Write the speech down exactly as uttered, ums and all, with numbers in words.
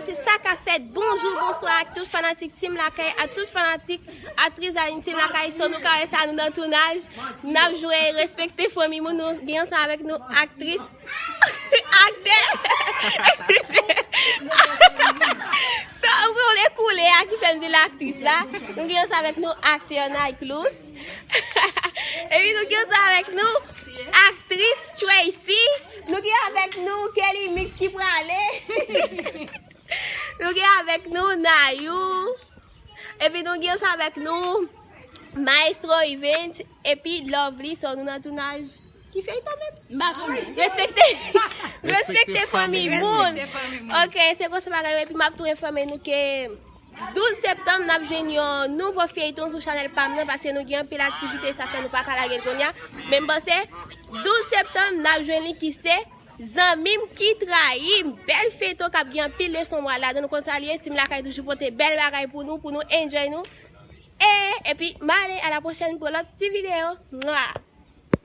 Se sa k ap fèt. Bonjou, bonswa ak tout fanatik Team Lakay, ak tout fanatik aktris Aline Team Lakay. So nou ka wè sa, nou nan tounaj. N ap jwe Respekte Fanmi Moun. Nou gen ansanm avèk nou aktris, aktè. Eskize. Sa ou konnen koulè a ki fè m di l aktris la. Nou gen ansanm avèk nou aktè Nayclous. Epi nou gen ansanm avèk nou aktris Tracy. Nou gen avèk nou Kelly Mix ki prale. Nou gen avèk nou Nayou. Epi nou gen ansanm avèk nou Maestro Event. Epi Lovely, so nou nan tounaj. Ki feyton menm? M pa konnen. Respekte, respekte fanmi moun. Respekte fanmi moun. Ok, se konsa bagay yo. Epi m ap tou enfòme nou ke douz septanm, n ap jwenn yon nouvo feyton sou chanèl pa m nan, paske nou gen anpil aktivite, sa fè nou pa ka lage l kounye a. Men m panse, douz septanm, n ap jwenn li ki se Zanmi m ki trayi m. Bèl feyton k ap gen anpil leson mwa ladan. Nou konn sa l ye, Team Lakay toujou pote bèl bagay pou nou, pou nou enjoy nou. E, epi, m ale, a la pwochèn pou lòt ti videyo. Mwa!